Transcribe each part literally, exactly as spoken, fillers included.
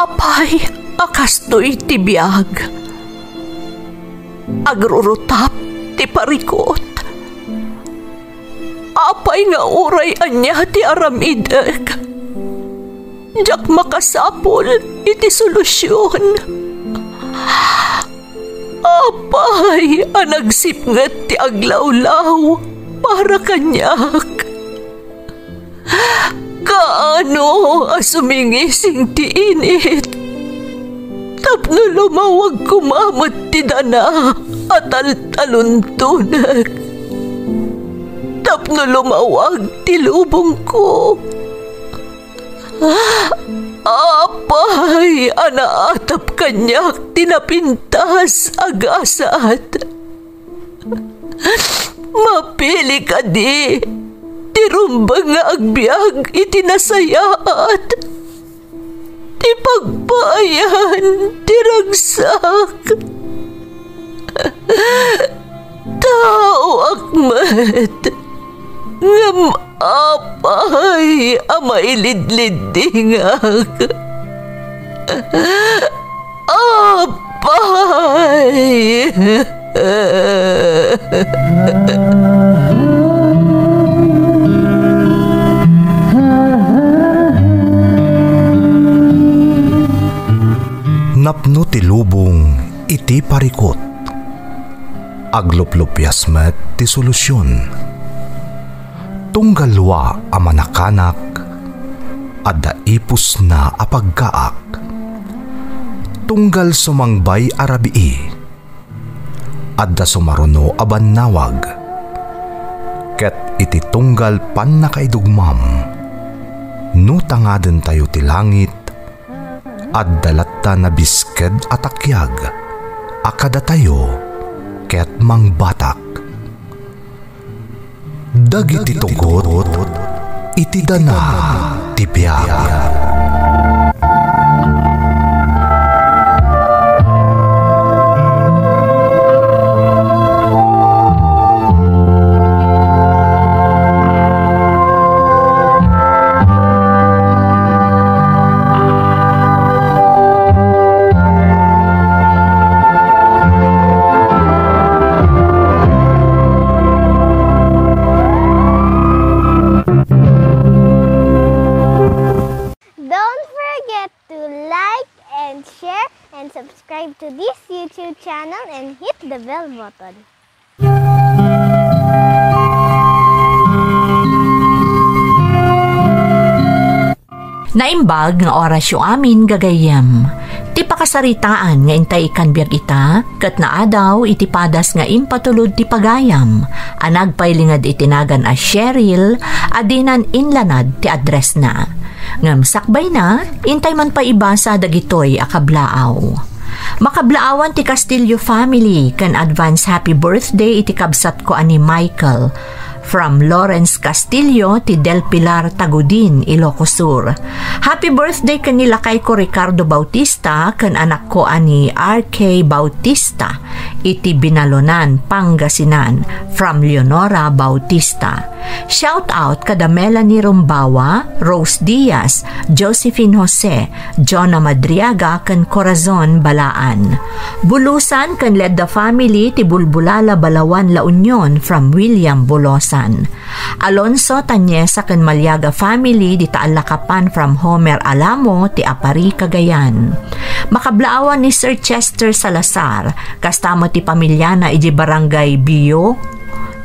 Apay a kastoy ti biag? Agrurutap ti parikut. Apay nga uray ania ti aramidek, diak makasapul iti solusion. Apay a nagsipnget ti aglawlaw para kaniak? Kaano a sumingising ti init tapno lumawag koma met ti dana a taltaluntonek, tapno lumawag ti lubongko? Apay a naatap kaniak ti napintas a gasat? Mapili kadi ti rumbeng nga agbiag iti nasayaat, ti pagpaayan ti ragsak? Taoak met, ngem apay a mailidliddingak? Apay! Napno ti lubong iti parikut. Agluplupias met ti solusion. Tunggal lua a manakanak, adda ipusna a pagkaak. Tunggal sumangbay a rabii, adda sumaruno a bannawag. Ket iti tunggal pannakaidugmam, no tangadentayo ti langit, adda latta nabisked a takiag a kadatayo ket mangbatak. Dagiti tugot iti dana ti biag. Don't forget to like and share and subscribe to this YouTube channel and hit the bell button. Naimbag nga orasyo amin, gagayyem. Ti pakasaritaan nga intay ikkan biag ita, ket naadaw iti padas nga impatulod ti pagayam, a nagpailinged iti nagan a Cheryl, a dinan inlanad ti addressna. Ngem sakbayna, intay man pay ibasa dagitoy a kablaaw. Makablaawan ti Castillo family ken advance happy birthday iti kabsatko a ni Michael. From Lawrence Castillo ti Del Pilar, Tagudin, Ilocos Sur. Happy birthday ken ni lakayko Ricardo Bautista ken anakko a ni R K Bautista iti Binalonan, Pangasinan. From Leonora Bautista. Shout out kada Melanie Rumbawa, Rose Diaz, Josephine Jose, Jonah Madriaga ken Corazon Balaan. Bulusan ken Ledda family ti Bulbulala, Balawan, La Union, from William Bulosan. Alonso, Tanyesa ken Maliaga family dita Allakapan, from Homer Alamo ti Apari, Cagayan. Makablaawan ni Sir Chester Salazar, kasta met ti pamiliana idiay Barangay Bio,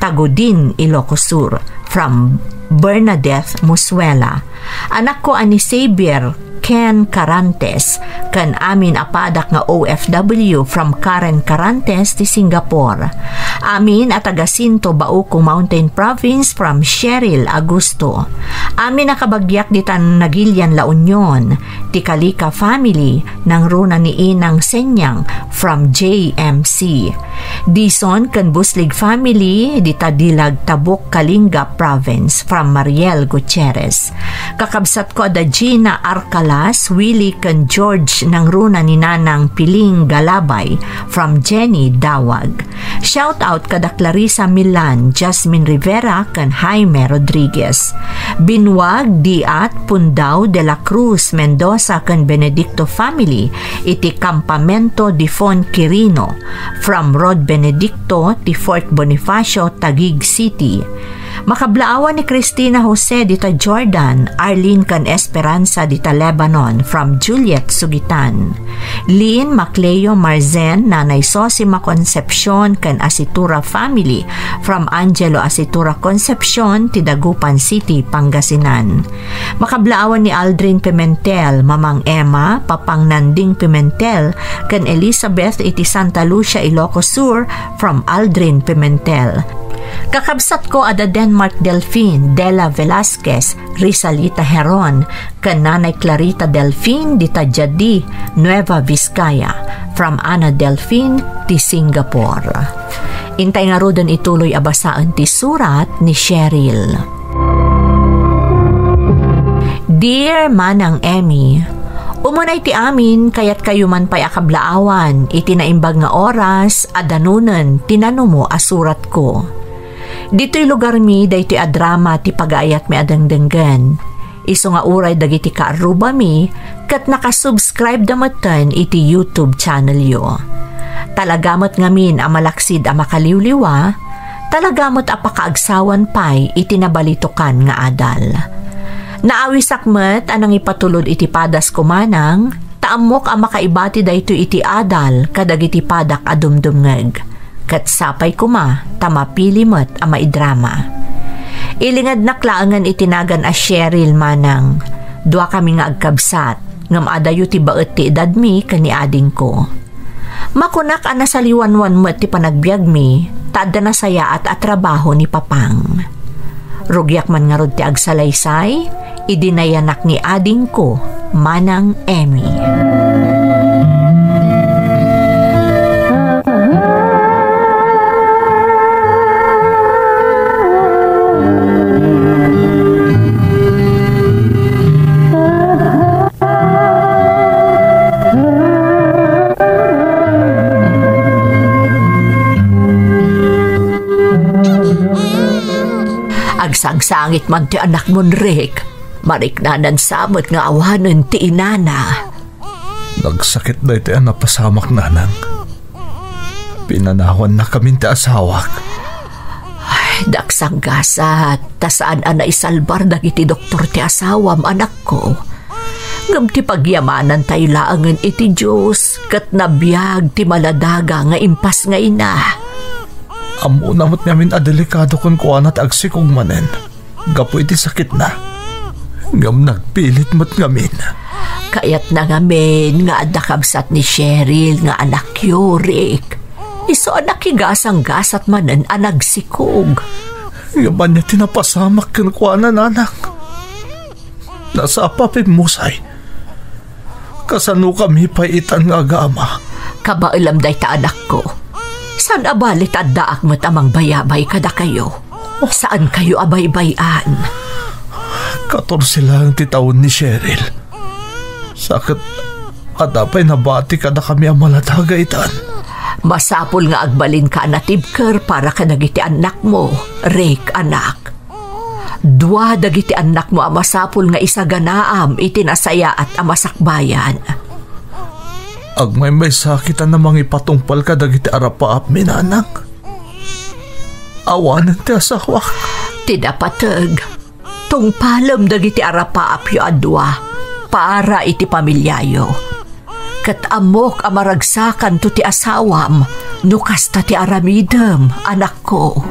Tagudin, Ilocos Sur, from Bernadette Musuela. Anakko a ni Xavier Ken Carantes, ken amin a padak nga O F W from Karen Carantes ti Singapore. Amin a taga Sinto, Bauco Mountain Province from Cheryl Augusto. Amin a kabagiak ditan Nagilian, La Union, ti Kalika family, nangruna ni Inang Senyang from J M C. Dison ken Buslig family, dita Dilag, Tabuk, Kalinga Province, from Mariel Gutierrez. Kakabsatko a da Gina Arcalas, Willie ken George, nangruna ni Nanang Piling Galabay, from Jenny Dawag. Shout out kada Clarissa Milan, Jasmine Rivera, ken Jaime Rodriguez. Bin- Wag Diat Pundao de la Cruz Mendoza ken Benedicto family iti Campamento de Fon Quirino, from Rod Benedicto ti Fort Bonifacio, Taguig City. Makablaawan ni Cristina Jose dita Jordan, Arlene ken Esperanza dita Lebanon, from Juliet Sugitan. Lynn Macleo Marzen, Nanay Sosima Concepcion ken Asitura family, from Angelo Asitura Concepcion ti Dagupan City, Pangasinan. Makablaawan ni Aldrin Pimentel, Mamang Emma, Papang Nanding Pimentel, ken Elizabeth iti Santa Lucia, Ilocos Sur, from Aldrin Pimentel. Kakabsatko a da Denmark Delfin, Dela Velasquez, Rizalita Heron, ken Nanay Clarita Delfin dita Jadi, Nueva Vizcaya, from Ana Delfin ti Singapore. Intay ngaruden ituloy a basaen ti surat ni Cheryl. Dear Manang Emmy, umunay ti amin, kayatkayo man pay a kablaawan iti naimbag nga oras a danunen ti nanumo a suratko. Ditoy lugarmi, daytoy a drama ti pagaayatmi a dengdenggen. Isu nga uray dagiti kaarrubami ket nakasubscribe da metten iti YouTube channelyo. Talaga met ngamin a malaksid a makaliwliwa, talaga met a pakaagsawan pay iti nabalitokan nga adal. Naawisak met a nangipatulod iti padasko manang, ta ammok a makaibati daytoy iti adal kadagiti padak a dumdumngeg. Ket sapay koma ta mapili met a maidrama. Ilingednak laengen iti nagan a Cheryl manang. Duakami nga agkabsat, ngem adayo ti baet ti edadmi ken ni adingko. Makunak a nasaliwanwan met ti panagbiagmi, ta adda nasayaat a trabaho ni Papang. Rugiak man ngarud ti agsalaysay, idi nayanak ni adingko, Manang Emmy. Agsangsangit man ti anakmon, Rick. Mariknanan sa met nga awanen ti inana. Nagsakit daytoy a napasamak, nanang. Pinanawannakamin ti asawak. Ay, daksanggasat, ta saan a naisalbar dagiti doktor ti asawam, anakko. Ngem ti pagyamanantayo laengen iti Dios, ket nabiag ti maladaga nga impas nga ina. Ammona met ngamin a delikado kenkuana ti agsikog manen gapu iti sakitna. Ngem nagpilit met ngamin. Kayatna ngamin nga adda kabsat ni Cheryl nga anakyo, Rick. Isu a nakigasanggasat manen a nagsikog. Ngem ania ti napasamak kenkuana, nanang? Nasapa pimmusay. Kasanokami pay itan nga agama? Kabaelam dayta, anakko. Saan a bali ta addaak met a mangbayabay kadakayo. Saankayo a baybay-an. Katorse laeng ti tawen ni Cheryl. Sa ket adda pay nabati kadakami a maladaga itan. Masapul nga agbalinka a natibker para kadagiti annakmo, Rick, anak. Dua dagiti annakmo a masapul nga isaganaam iti nasayaat a masakbayan. Agmaymaysa kita a mangipatungpal kadagiti arapaapmi, nanang. Awanen ti asawak. Ti napateg, tungpalem dagiti arapaapyo a dua para iti pamiliayo. Ket ammok a maragsakanto ti asawam no kasta ti aramidem, anakko.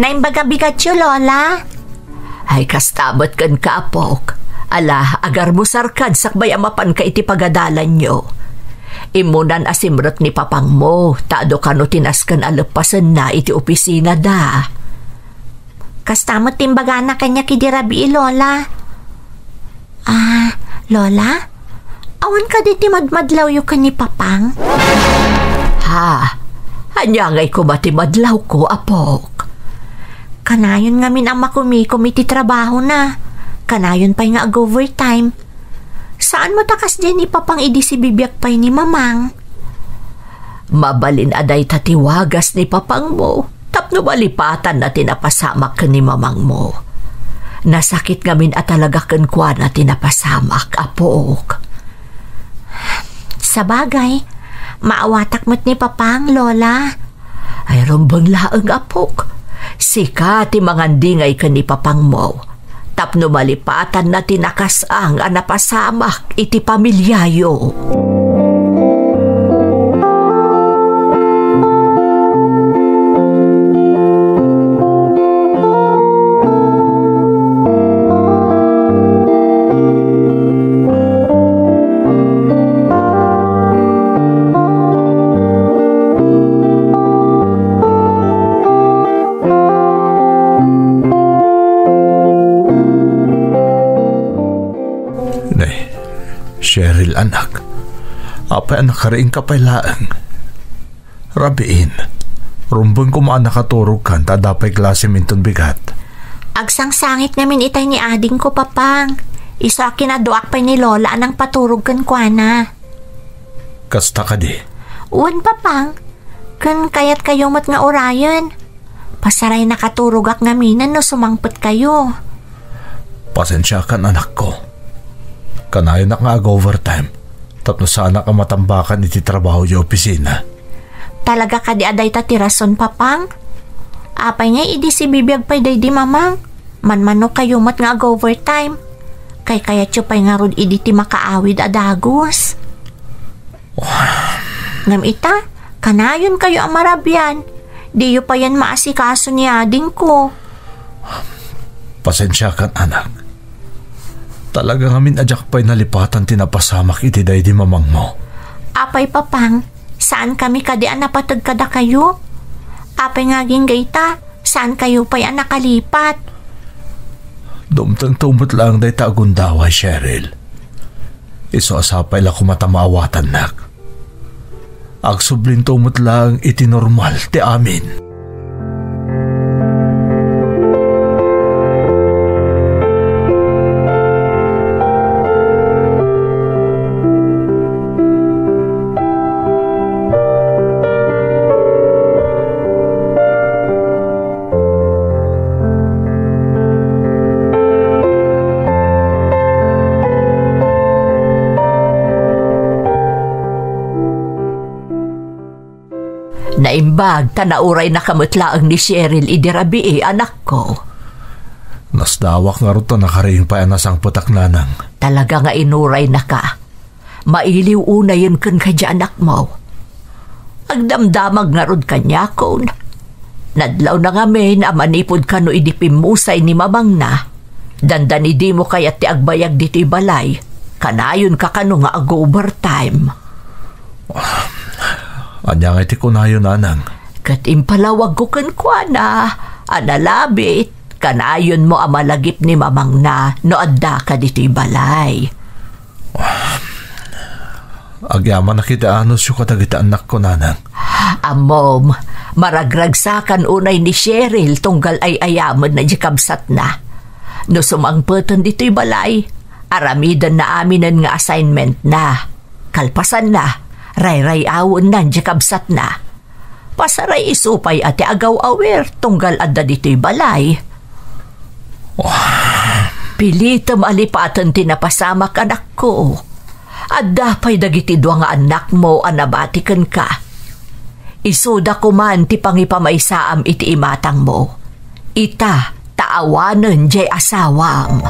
Naimbag a bigatyo, Lola? Ay, kasta met kenka, apok. Ala, agarmusarkad sakbay a mapanka iti pagadalanyo. Immunan a simrek ni papangmo, ta adu kano ti nasken a leppasenna iti opisinada. Kasta met ti imbagana kaniak idi rabii, Lola. Ah, Lola? Awan kadi ti madmadlawyo ken ni Papang? Ha? Ania ngay koma ti madlawko, apok? Kanayon ngamin a makumikom iti trabahona. Kanayon pay nga ag-overtime. Saan met a kasdiay ni Papang idi sibibiag pay ni Mamang? Mabalin a dayta ti wagas ni Papangmo tapno malipatanna ti napasamak ken ni Mamangmo. Nasakit ngamin a talaga kenkuana ti napasamak, apok. Sabagay, maawatak met ni Papang, Lola. Ay, rumbeng laeng, apok. Sika ti mangandingay ken ni Papangmo tapno malipatanna ti nakasang a napasamak iti pamiliayo. Nay, Cheryl, anak. Apay a nakariingka pay laeng? Rabiin, rumbeng koma a nakaturogkan ta adda pay klasem inton bigat. Agsangsangit ngamin itay ni adingko, Papang. Isu a kinaduak pay ni Lola a nangpaturog kenkuana. Kasta kadi? Wen, Papang. Ken kayatkayo met nga urayen. Pasaray nakaturogak ngaminen no sumangpetkayo. Pasensiakan, anakko. Kanayonak nga ag-overtime tapno saanak a matambakan iti trabaho iti opisina. Talaga kadi a dayta ti rason, Papang? Apay ngay idi sibibiag pay daydi Mamang? Manmanokayo met nga ag-overtime. Kaykayatyo pay ngarud idi ti makaawid a dagus. Ngem ita, kanayonkayo a marabian. Diyo payen maasikaso ni adingko. Pasensiakan, anak. Talaga ngamin a diak pay nalipatan ti napasamak iti daydi Mamangmo. Apay, Papang, saankami kadi a napateg kadakayo? Apay nga agingga ita, saankayo pay a nakalipat? Dumtengto met laeng dayta a gundaway, Cheryl. Isu a sapay la koma ta maawatannak. Agsublinto met laeng iti normal ti amin. Naimbag ta nauraynaka met laeng ni Cheryl idi rabii, anakko. Nasdaawak ngarud ta nakariing pay a nasangpetak, nanang. Talaga nga inuraynaka. Mailiw unayen kenka, anakmo. Agdamdamag ngarud kaniakon. Nadlawna ngamin a manipud kano idi pimmusay ni mamangna. Dandani dimo kayat ti agbayag ditoy balay. Kanayonka kano nga ag-overtime. Ania ngay ti kunayo, nanang? Ket impalawagko kenkuana a nalabit, kanayonmo a malagip ni mamangna no addaka ditoy balay. Agyamanak iti anusyo kadagiti annakko, nanang. Ammom, maragragsakan unay ni Cheryl tunggal ay-ayamenna di kabsatna. No sumangpeten ditoy balay, aramidenna aminen nga assignmentna. Kalpasanna, rayrayawenna di kabsatna. Pasaray isu pay a ti agaw-awir tunggal adda ditoy balay. Pilitem a lipaten ti napasamak, anakko. Adda pay dagiti dua nga annakmo a nabati kenka. Isuda koman ti pangipamaysaam iti imatangmo. Ita, ta awanen diay asawam.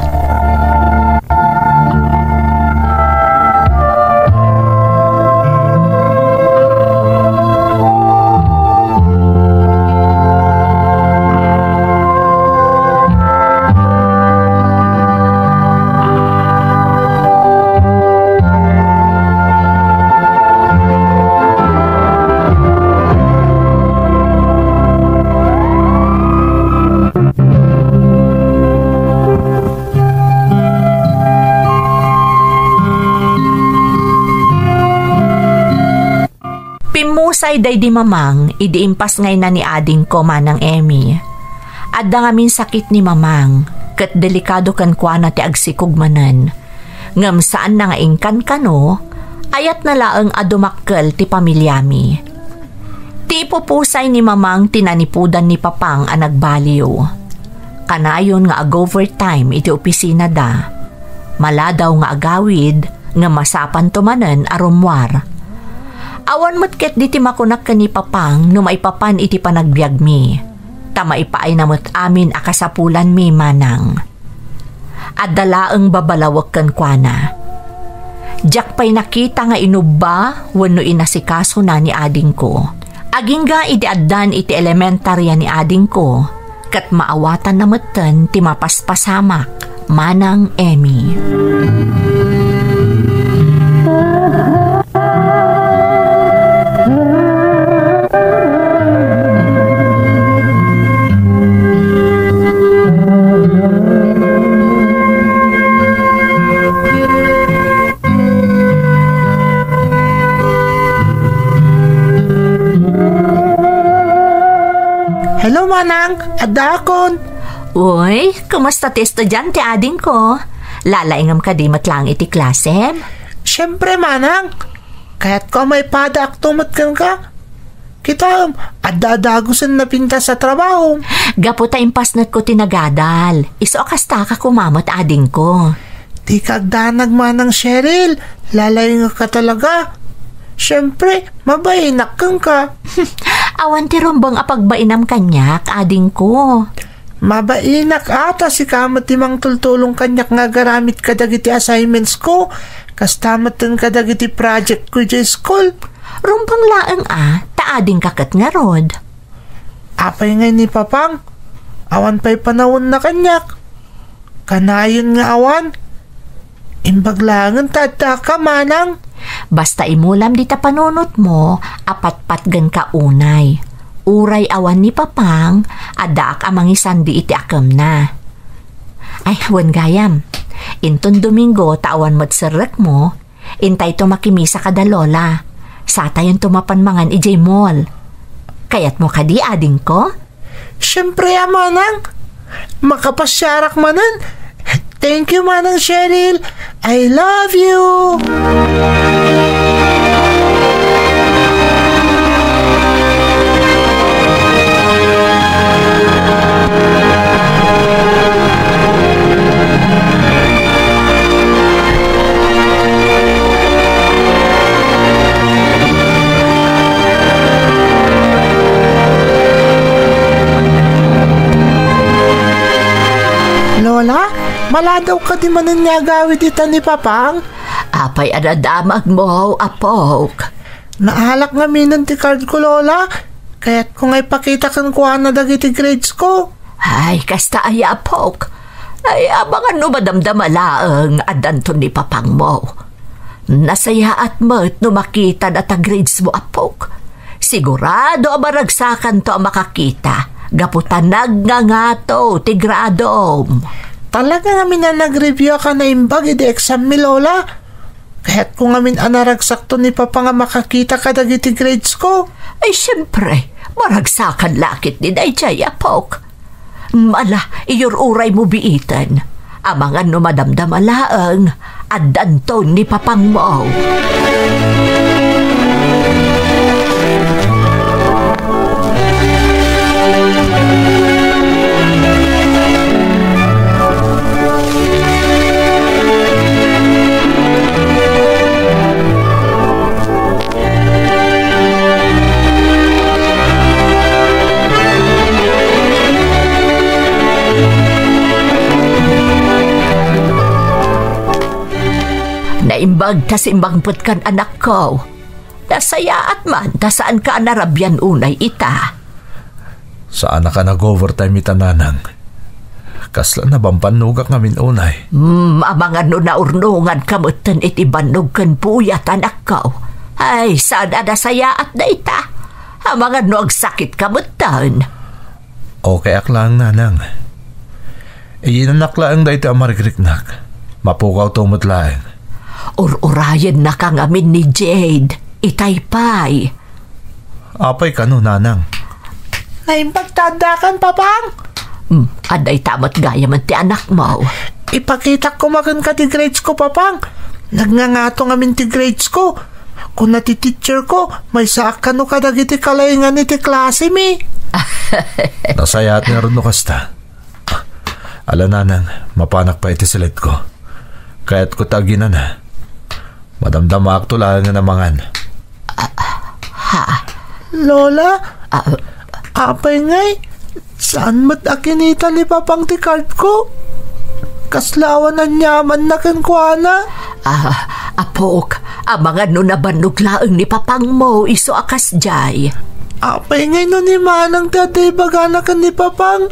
Immusay daydi Mamang idi impasngayna ni adingko, Manang Emmy. Adda ngamin sakit ni Mamang, ket delikado kenkuana ti agsikog manen. Ngem saanna nga inkankano, ayatna laeng a dumakkel ti pamiliami. Ti ipupusay ni Mamang ti nanipudan ni Papang a nagbaliw. Kanayon nga ag-overtime iti opisinada. Maladaw nga agawid, ngem masapanto manen a rummuar. Awan met ketdi ti makunak ken ni Papang no maipapan iti panagbiagmi. Ta maipaayna met amin a kasapulanmi, Manang. Adda laeng babalawek kenkuana. Diak pay nakita nga inubba wenno inasikasona ni adingko. Agingga idi addan iti elementaria ni adingko, ket maawatanna metten ti mapaspasamak, Manang Emmy. Hello, Manang. Addaakon. Uy, kumusta ti estudiante, adingko? Lalaingem kadi met laeng iti klasem? Siyempre, Manang. Kayatko a maipadaakto met kenka. Kitaem, adda a dagusen napintas a trabahom. Gapu ta impasnekko ti nagadal. Isu a kastaka koma met, adingko. Dika agdanag, Manang Cheryl. Lalaingekka talaga. Siyempre, mabainak kenka. Awan ti rumbeng a pagbainam kaniak, adingko. Mabainak a ta sika met ti mangtultulong kaniak nga agaramid kadagiti assignments ko. Kasta metten kadagiti project ko idiay school. Rumbeng laeng a, ta adingka ket ngarud. Apay ngay ni Papang? Awan pay panawenna kaniak. Kanayon nga awan. Imbag laengen ta addaka, Manang. Basta imulam dita panunotmo a patpatgenka unay. Uray awan ni Papang, addaak a mangisandi iti akemna. Ay, wen gayam. Inton Domingo ta awan met serrekmo, intayto makimisa kada Lola. Satayonto mapan mangan idiay mall. Kayatmo kadi, adingko? Siyempre a, Manang. Makapasiarak manen. Thank you, Manang Cheryl. I love you. Lola, maladaw kadi manen nga agawid ita ni Papang? Apay a nadamagmo, apok? Naalak ngaminen ti card ko, Lola. Kayatko nga ipakita kenkuana dagiti grades ko. Ay, kasta aya, apok. Ay, amangan no madamdama laeng addanton ni Papangmo. Nasayaat met no makitana ta grades mo, apok. Sigurado a maragsakanto a makakita, gapu ta nagngangato ti gradom. Talaga ngamin a nag-review a ka naimbag idi exam mi, Lola. Kayatko ngamin a naragsakto ni Papa nga makakita kadagiti grades ko. Ay, siyempre, maragsakan la ketdi daydiay, apok. Ala, iyur-uraymo biiten. Amangan no madamdama laeng, addanton ni Papangmo. Naimbag ta simmangpetkan, anakko. Nasayaat man ta saanka a narabian unay ita. Saanak a nag-overtime ita, nanang. Kasla napampannogak ngamin unay. Hmm, amangan no naurnonganka metten iti bannog ken puyat, anakko. Ay, saan a nasayaat dayta. Amangan no agsakitka metten. Okayak laeng, nanang. Iyinanak laeng daytoy a marikriknak. Mapukawto met laeng. Ur-urayennaka ngamin ni Jade. Itay pay. Apay kano, nanang? Naimbag ta addakan, Papang. Hmm, adda ita met gayamen ti anakmo. Ipakitak koma kenka ti grades ko, Papang. Nagngangato ngamin ti grades ko. Kuna ti teacher ko, maysaak kano kadagiti kalaingan iti klasemi. Nasayaat ngarud no kasta. Ala, nanang, mapanak pay iti siletko. Kayatko ta aginana. Madamdamaakto laengen a mangan. Ah, ha? Lola? Ah, apay ngay, saan met a kinita ni Papang ti cardko? Kasla awan aniamanna kenkuana? Ah, apok, amangan no nabannog laeng ni Papangmo isu a kasdiay. Apay ngay no ni Manang ti adda ibagana ken ni Papang?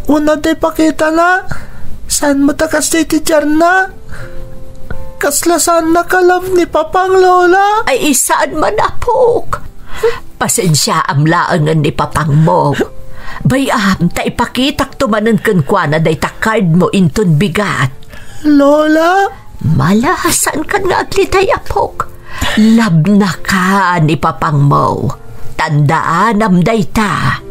Una ti pakitana, saan met a kasdiay ti diarna? Kasla saanna ka-love ni Papang, Lola? Ay, saan man, apok. Pasensiaam laengen ni Papangmo. Bay-am, ta ipakitakto manen kenkuana dayta cardmo inton bigat. Lola? Malasaankan nga aglitay, apok. Labnaka ni Papangmo. Tandaanam dayta.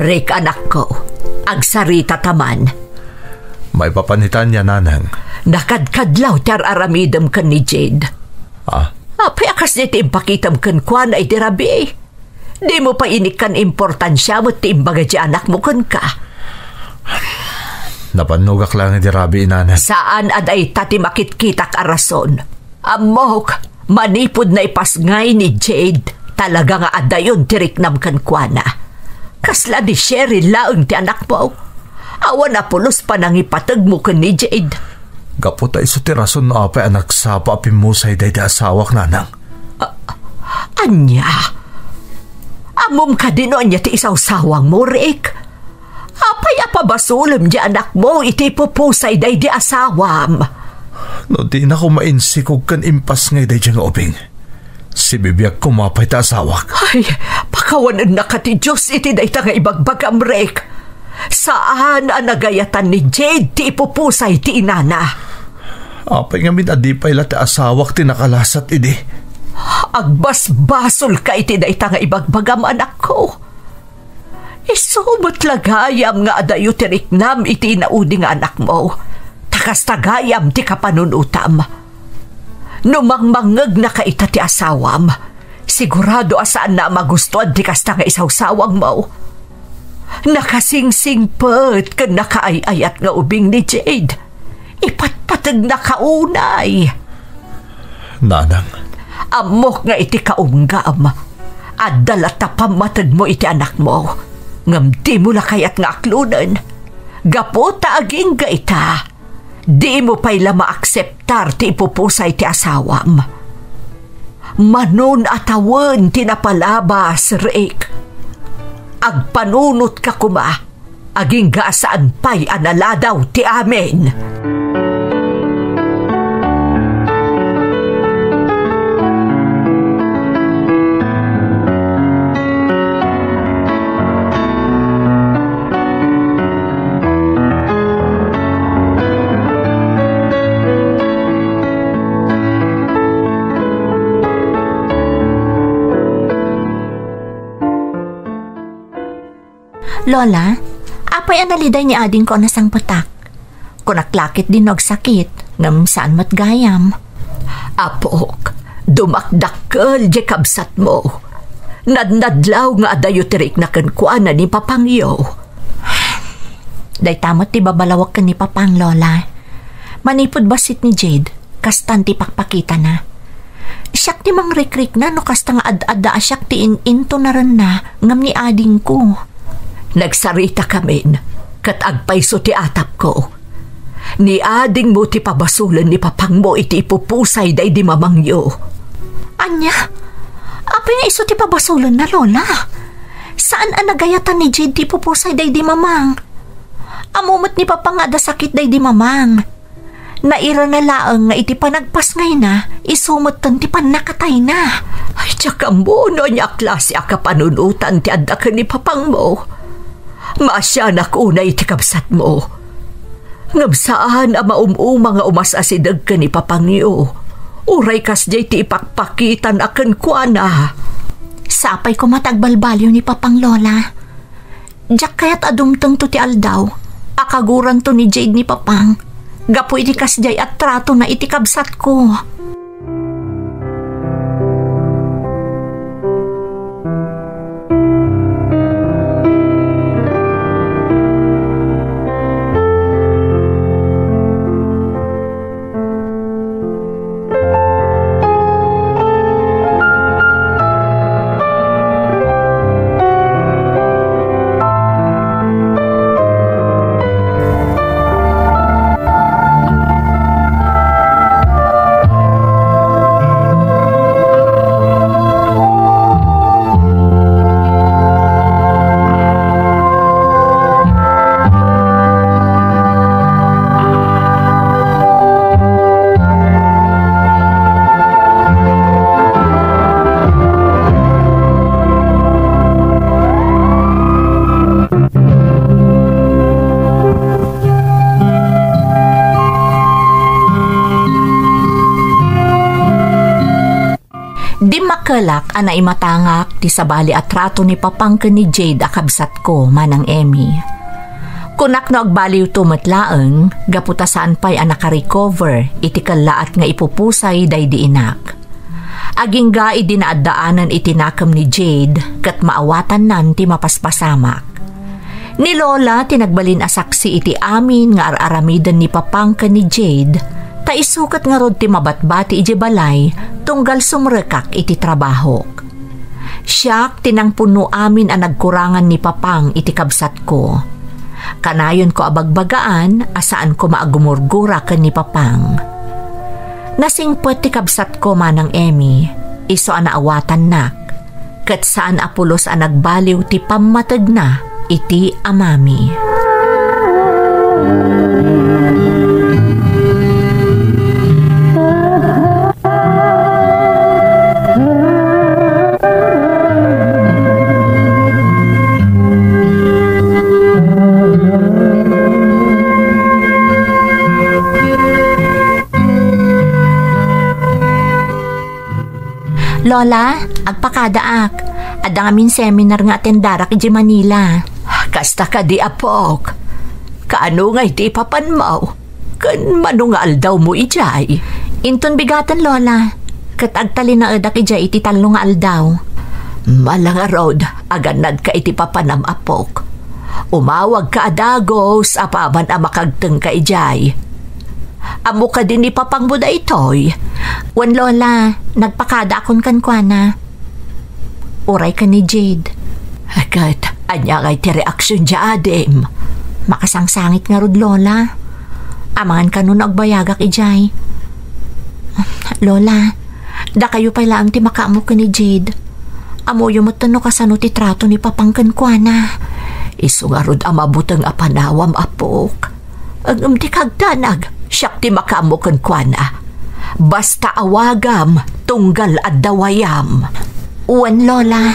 Rick, anakko, agsarita ta man. Maipapan ita ania, nanang? Nakadkadlaw ti ar-aramidem ken ni Jade. Ah? Apay a kasdi ti impakitam kenkuana iti rabii? Dimo pay inikkan importansia met ti imbaga ti anakmo kenka. Napannogak laeng iti rabii, nanang. Saan a dayta ti makitkitak a rason. Ammok, manipud naipasngay ni Jade, talaga nga adayon ti riknam kenkuana. Kasla ni Cheryl laeng ti anakmo. Awan a pulos panangipategmo ken ni Jade. Gapu ta isu ti rason no apay a nagsapa a pimmusay daydi asawak, nanang. A-, ania? Ammom kadi no ania ti isawsawangmo, Rick? Apay a pabasolem ti anakmo iti ipupusay daydi asawam? No dina koma insikog ken impasngay daydi nga ubing, sibibiag koma pay ta asawak. Ay, pakawanennaka ti Dios iti dayta nga ibagbagam, Rick. Saan a nagayatan ni Jade ti ipupusay ti inana. Apay ngamin a di pay la ti asawak ti nakalasat idi? Agbasbasolka iti dayta nga ibagbagam, anakko. Isu met la gayam nga adayo ti riknam iti inaudi nga anakmo. Ta kasta gayam ti kapanunotam. No mangmangngegnaka ita ti asawam, sigurado a saanna a magustuan ti kasta nga isawsawangmo. Nakasingsingpet ken nakaay-ayat nga ubing ni Jade. Ipatpategnaka unay. Nanang. Ammok nga iti kaunggam, adda latta pammategmo iti anakmo, ngem dimo la kayat nga aklonen. Gapu ta agingga ita, dimo pay la maakseptar ti ipupusay ti asawam. Manon a tawen ti napalabas, Rick. Agpanunotka koma. Agingga a saan pay a naladaw ti amin. Lola, apay a naliday ni adingko a nasangpetak? Kunak la ketdi no agsakit, ngem saan met gayam. Apok, dumakdakkel diay kabsatmo. Nadnadlaw nga adayo ti rikna kenkuana ni papangyo. Dayta met ti babalawak ken ni papang, Lola. Manipud bassit ni Jade, kastan ti pakpakitana. Siak ti mangrikrikna no kasta nga ad-adda a siak ti in-intonarenna ngem ni adingko. Nagsaritakamin, ket agpayso ti atapko. Ni adingmo ti pabasolen ni papangmo iti ipupusay daydi mamangyo. Ania? Apay nga isu ti pabasolenna, Lola? Saan a nagayatan ni Jade ti ipupusay daydi mamang. Ammo met ni Papang nga adda sakit daydi mamang. Nairana laeng nga iti panagpasngayna, isu metten ti pannakatayna. Ay, diak ammo no ania a klase a kapanunotan ti adda ken ni Papangmo. Maasianak unay iti kabsatmo. Ngem saan a maum-uma nga umas-asideg ken ni Papangyo. Uray kasdiay ti ipakpakitana kenkuana. Sapay koma ta agbalbaliw ni Papang, Lola. Diak kayat a dumtengto ti aldaw a kaguranto ni Jade ni Papang gapu iti kasdiay a tratona iti kabsatko. Dimmakelak a naimatangak ti sabali a trato ni Papang ken ni Jade a kabsatko, Manang Emmy. Kunak no agbaliwto met laeng, gapu ta saan pay a nakarecover iti kellaat nga ipupusay daydi inak. Agingga idi naaddaanan iti nakem ni Jade ket maawatannan ti mapaspasamak. Ni Lola ti nagbalin a saksi iti amin nga ar-aramiden ni Papang ken ni Jade, ta isu ket ngarud ti mabatbati idiay balay tunggal sumrekak iti trabahok. Siak ti nangpunno amin a nagkurangan ni Papang iti kabsatko. Kanayonko a bagbagaan a saan koma a gumurgura ken ni Papang. Nasingpet ti kabsatko, Manang Emmy, isu a naawatannak, ket saan a pulos a nagbaliw ti pammategna iti amami. Lola, agpakadaak. Adda ngamin seminar nga atendarak idiay Manila. Kasta kadi, apok? Kaano ngay ti ipapanmo? Ken mano nga aldawmo idiay? Inton bigaten, Lola, ket agtalinaedak idiay iti tallo nga aldaw. Mala ngarud, agannadka iti papanam, apok. Umawagka a dagus apaman a makagtengka idiay. Ammo kadi ni Papangmo daytoy? Wen, Lola, nagpakadaakon kenkuana. Uray ken ni Jade. Ket ania ngay ti reaksion ti adim? Makasangsangit ngarud, Lola. Amangan kano no agbayagak idiay. Lola, dakayo pay laeng ti makaammo ken ni Jade. Ammoyo metten no kasano ti trato ni Papang kenkuana. Isu ngarud a mabuteng a panawam, apok. Ngem ti kagdanag, siak ti makaammo kenkuana. Basta awagam, tunggal adda wayam. Wen, Lola.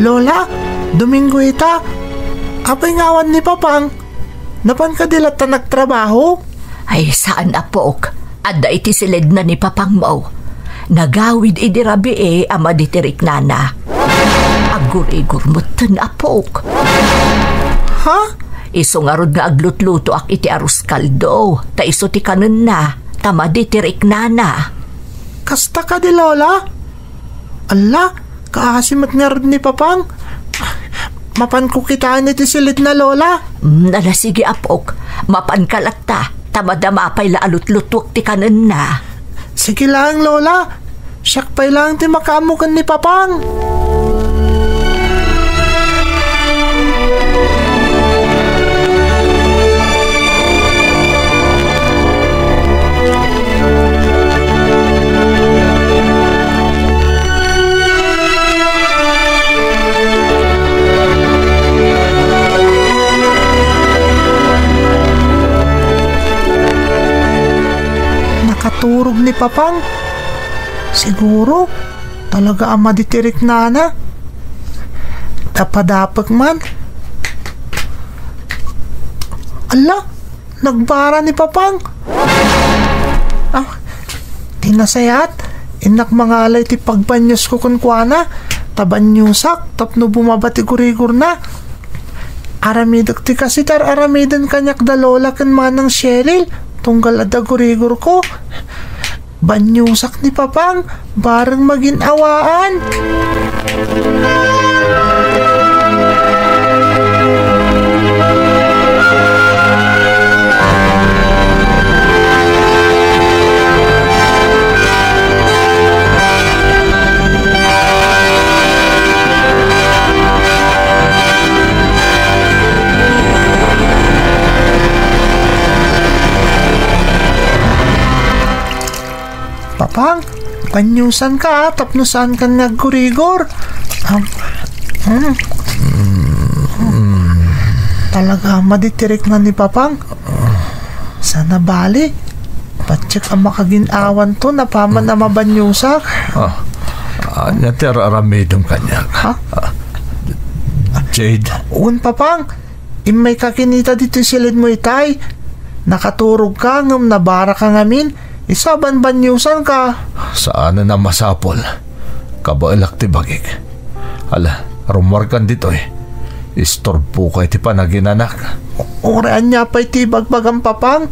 Lola, Domingo ita. Apay nga awan ni Papang? Napan kadi latta nagtrabaho? Ay, saan, apok. Adda iti siledna ni Papangmo. Nagawid idi rabii a madi ti riknana. Aggurigor metten, apok. Ha? Isu ngarud nga aglutlutoak iti arroz caldo, ta isu ti kanenna, ta madi ti riknana. Kasta kadi, Lola? Alla, kaasi met ngarud ni Papang. Mapanko kitaen iti silidna, Lola? Mm, ala, sige, apok. Mapanka latta, ta madama pay la a lutlutuek ti kanenna. Sige laeng, Lola. Siak pay laeng ti makaammo ken ni Papang. Nakaturog ni Papang. Siguro, talaga a madi ti riknana. Napadapek man. Ala, nagbara ni Papang. Ah, ti nasayaat, innak mangalay ti pagbaniosko kenkuana, ta baniosak tapno bumaba ti gurigorna. Aramidek ti kas iti ar-aramiden kaniak da Lola ken Manang Cheryl, tunggal adda gurigorko. Baniosak ni Papang, bareng magin-awaan. Papang, baniosanka, ah, tapno saankan nga aggurigor. Am, hmm. Talaga, madi ti rikna ni Papang. Sana bali. Patiek a makagin-awanto, napaman a mabaniosak. Ah, ania ti ar-aramidem kaniak? Ha? Ah, Jade? Wen, Papang. Immayka kinita ditoy silidmo itay. Nakaturogka ngem nabaraka ngamin. Isu a banbaniosanka. Saanen a masapul. Kabaelak ti bagik. Ala, rummuarkan ditoy. Isturboka iti panaginanak. Uray ania pay ti ibagbagam, Papang.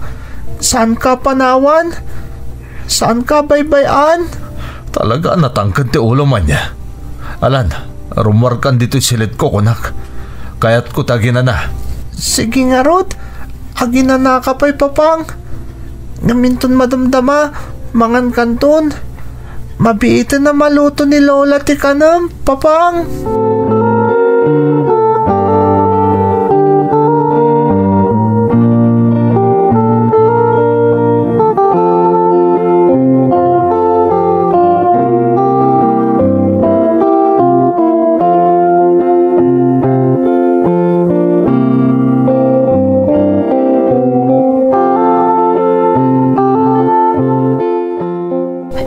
Saanka panawan. Saanka baybay-an. Talaga a natangken ti ulom ania. Alan, rummuarkan ditoy silidko, kunak. Kayatko ti aginana. Sige ngarud, aginanaka pay, Papang. Ngem inton madamdama, mangankanton. Mabiiten a maluto ni Lola ti kanem, Papang.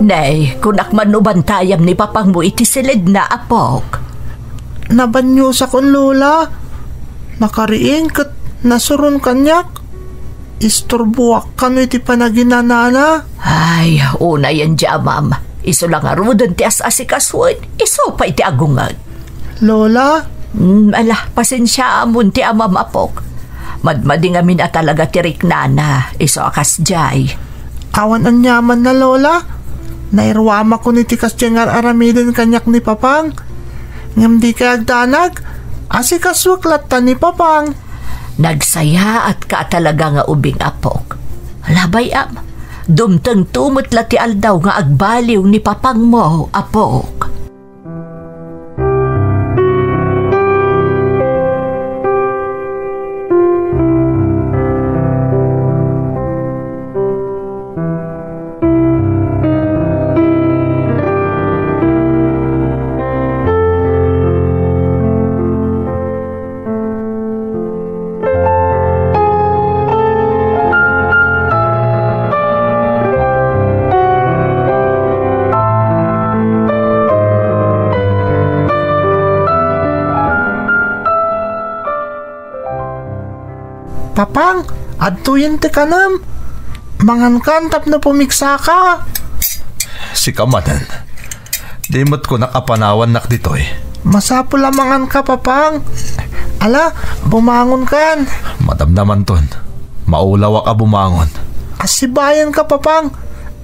Nay, kunak man no bantayam ni Papangmo iti silidna, apok. Nabaniosak, Lola. Nakariing ket nasuron kaniak. Isturboak kano iti panaginanana. Ay, unayen ti amam. Isu la ngaruden ti as-asikasuen, isu pay ti agungag. Lola? Mm, ala, pasensiaamon ti amam, apok. Madmadi ngamin a talaga ti riknana, isu a kasdiay. Awan aniamanna, Lola. Nairuamakon iti kasdiay nga ar-aramiden kaniak ni Papang. Ngem dikay agdanag, asikasuek latta ni Papang. Nagsayaatka a talaga nga ubing, apok. Labay-am, dumtengto met la ti aldaw nga agbaliw ni Papangmo, apok. Papang, adtoyen ti kanem. Mangankan tapno pumigsaka. Sika manen. Di met kunak a panawannak ditoy. Masapul a manganka, Papang. Ala, bumangonkan. Madamdamanton. Maulawak a bumangon. Asibayanka, Papang.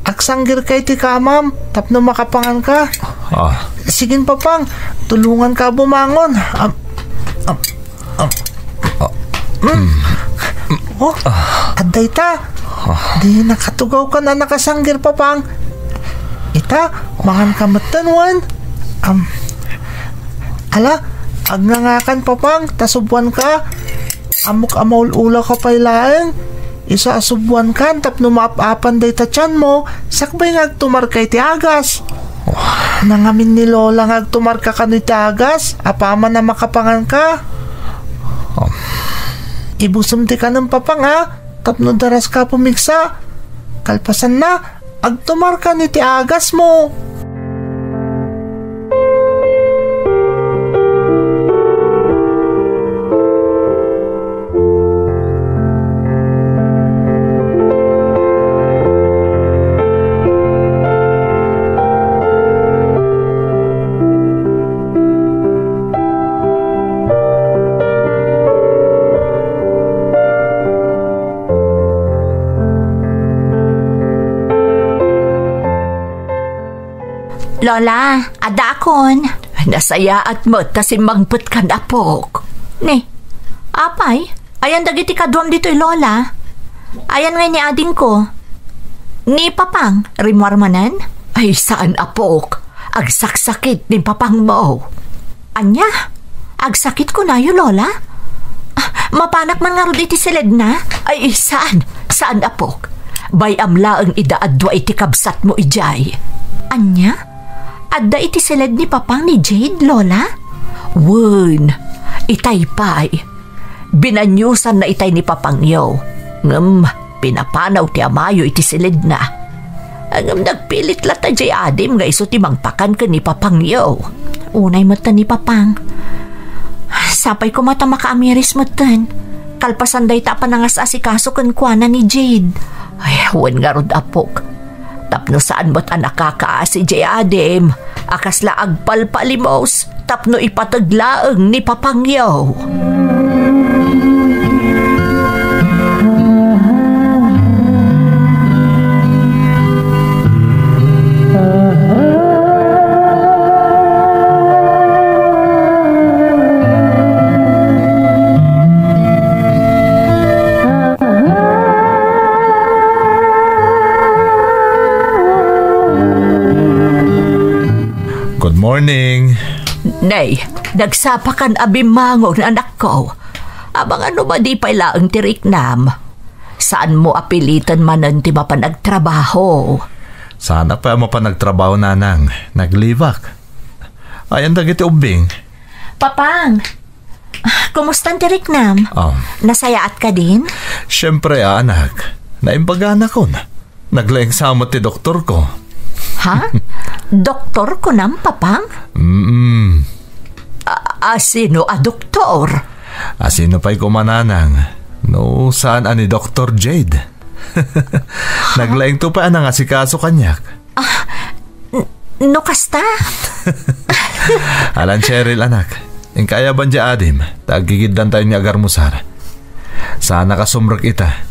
Agsanggirka iti kamam tapno makapanganka. Ah. Sige, Papang, tulonganka a bumangon. Am-, am-, Mm. Oh, adda ita. Di nakatugawkan a nakasanggir, Papang. Ita, manganka metten wen. Am, ala, agngangakan, Papang, ta subuanka. Ammok a maul-ulawka pay laeng. Isu a subuankan tapno maap-apan dayta tianmo, sakbay nga agtumarka iti agas. Nangamin ni Lola nga agtumarka kano iti agas, apaman a makapanganka. Ibusem ti kanem, Papang, a, tapno daraska a pumigsa. Kalpasanna, agtumarkan iti agasmo. Lola, addaakon. Nasayaat met ta simmangpetkan, apok. Ni, apay, ayan dagiti kaduam ditoy, Lola? Ayan ngay ni adingko? Ni Papang, rimmuar manen? Ay, saan, apok. Agsaksakit ni Papangmo. Ania? Agsakit kunayo, Lola? Ah, mapanak man ngarud iti siledna? Ay, saan. Saan, apok. Bay-am laeng ida a dua iti kabsatmo idiay. Ania? Adda iti siled ni Papang ni Jade, Lola? Wen, itay pay. Binanyosanna itay ni Papangyo. Ngem, pinapanaw ti amayo iti siledna. Ngem nagpilit latta diay adim nga isu ti mangpakan ken ni Papangyo. Unay metten ni Papang. Sapay koma ta makaamiris metten. Kalpasan dayta a panangas-asikaso kenkuana ni Jade. Ay, wen ngarud, apok. Tapno saan met a nakakaasi diay adim a kasla agpalpalimos tapno ipateg laeng ni Papangyo. Good morning. Nay, nagsapakan a bimmangon, anakko. Amangan no madi pay laeng ti riknam. Saanmo a piliten manen ti mapan agtrabaho. Saanak pay a mapan agtrabaho, nanang. Naglibak. Ayan dagiti ubbing. Papang, kumusta ti riknam? Oh. Nasayaat kadin? Siyempre, a, anak. Naimbaganak. Naglaing sa met ti doktor ko. Ha? Doktor kunam, Papang? Mm. A, a, sino a doktor? A, sino pay koma, nanang, no saan a ni Doktor Jade? Naglaingto pay a nangasikaso kaniak. Ah, n-, no kasta? Alan, Cheryl, anak. Inka aya ban diay adim, ta agkikiddantayo ni agarmusar. Saanak a sumrek ita.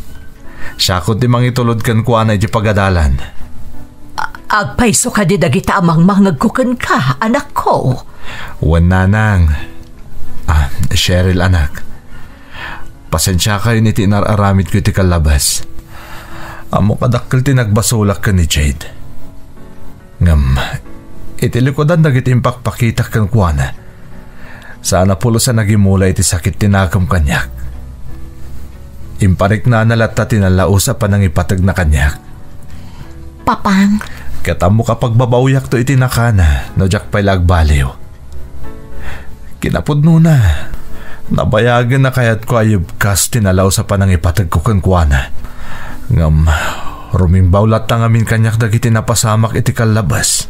Siakon ti mangitulod kenkuana iti pagadalan. A-, agpayso kadi dagita a mangmangegko kenka, anakko? Wen, nanang. A, Cheryl, anak. Pasensiakayon iti inar-aramidko iti kallabas. Ammok a dakkel ti nagbasolak ken ni Jade. Ngem, iti likudan dagiti impakpakitak kenkuana, saan a pulos a nagimula iti sakit ti nakem kaniak. Impariknana latta ti nalaus a panangipategna kaniak. Papang. Ket ammok a pagbabaoyakto iti nakana no diak pay la agbaliw. Kinapudnona, nabayagen a kayatko a yubkas ti nalaus a panangipategko kenkuana. Ngem, rumimbaw latta ngamin kaniak dagiti napasamak iti kallabas.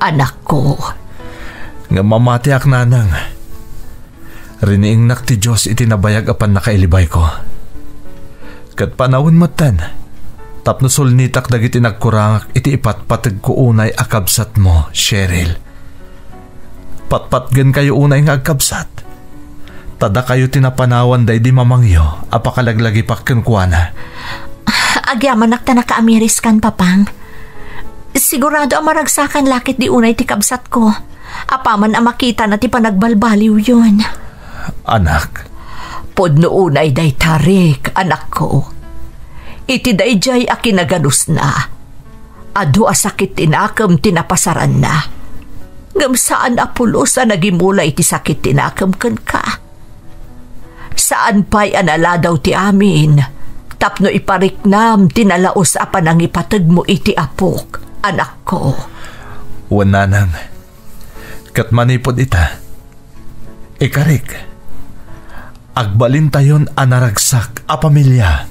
Anakko. Ngem mamatiak, nanang. Riniingnak ti Dios iti nabayag a pannakailibayko. Ket panawen metten, tapno sulnitak dagiti nagkurangak iti ipatpategko unay a kabsatmo, Cheryl. Patpatgenkayo unay nga agkabsat. Ta dakayo ti napanawan daydi mamangyo a pakalaglagipak kenkuana. Agyamanak ta nakaamiriskan, Papang. Sigurado a maragsakan la ketdi unay ti kabsatko, apaman a makitana ti panagbalbaliwyon. Anak, Pudno unay dayta, Rick, anakko. Iti daydiay a kinaganusna, adu a sakit ti nakem ti napasaranna. Ngem saan a pulos a nagimula iti sakit ti nakem kenka. Saan pay a naladaw ti amin tapno ipariknam ti nalaus a panangipategmo iti apok, anakko. Wen, nanang, ket manipud ita, ikarik, agbalintayon a naragsak a pamilia.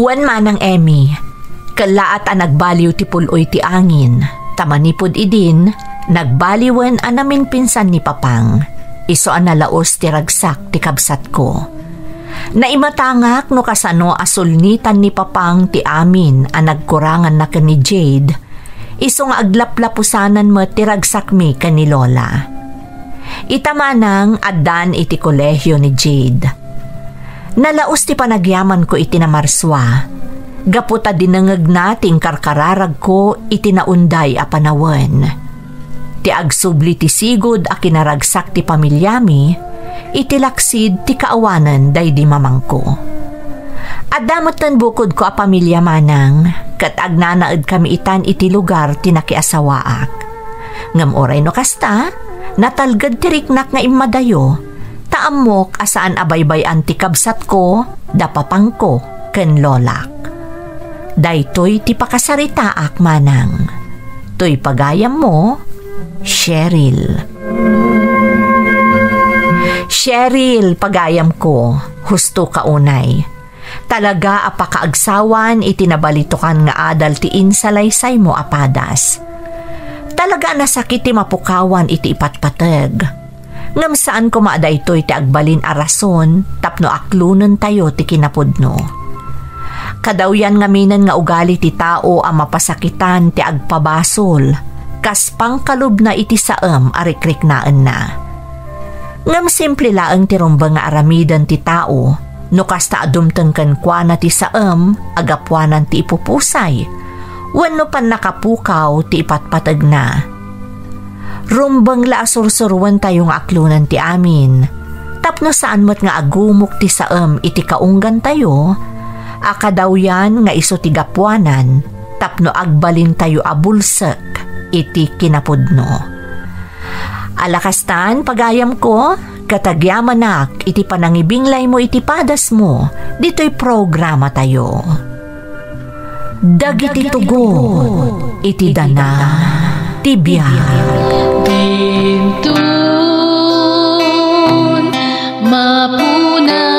Wen, Manang Emmy, kellaat a nagbaliw ti pul-oy ti angin, ta manipud idin, nagbaliwen a naminpinsan ni Papang, isu a nalaus ti ragsak ti kabsatko. Naimatangak no kasano a sulnitan ni Papang ti amin a nagkuranganna ken ni Jade, isu nga aglaplapusanan met ti ragsakmi ken ni Lola. Ita manang, addan iti kolehio ni Jade. Nalaus ti panagyamanko iti Namarsua, gapu ta dinengngegna ti inkarkararagko iti naunday a panawen. Ti agsubli ti sigud a kinaragsak ti pamiliami iti laksid ti kaawanen daydi mamangko. Adda metten bukodko a pamilia manang, ket agnanaedkami itan iti lugar ti nakiasawaak. Ngem uray no kasta, natalged ti riknak nga immadayo, ta ammok a saan a baybay-an ti kabsatko, da papangko, ken lolak. Daytoy ti pakasaritaak manang. Toy pagayammo, Cheryl. Cheryl, pagayamko, husto ka unay. Talaga a pakaagsawan iti nabalitokan nga adal ti insalaysaymo a padas. Talaga a nasakit ti mapukawan iti ipatpateg. Ngem saan koma a daytoy ti agbalin a rason tapno aklonentayo ti kinapudno. Kadawyan ngaminen nga ugali ti tao a mapasakitan ti agpabasol, kas pangkalubna iti saem a rikriknaenna. Ngem simple laeng ti rumbeng nga aramiden ti tao, no kasta a dumteng kenkuana ti saem a gapuanan ti ipupusay, wenno pannakapukaw ti ipatpategna. Rumbeng la a sursuroentayo nga aklonen ti amin, tapno saan met nga agumok ti saem iti kaunggantayo, a kadawyan nga isu ti gapuanan tapno agbalintayo a bulsek iti kinapudno. Ala kastan, pagayamko, katagyamanak iti panangibinglaymo iti padasmo ditoy programatayo. Dagiti tugot iti dana ti biag. Dinton mapuna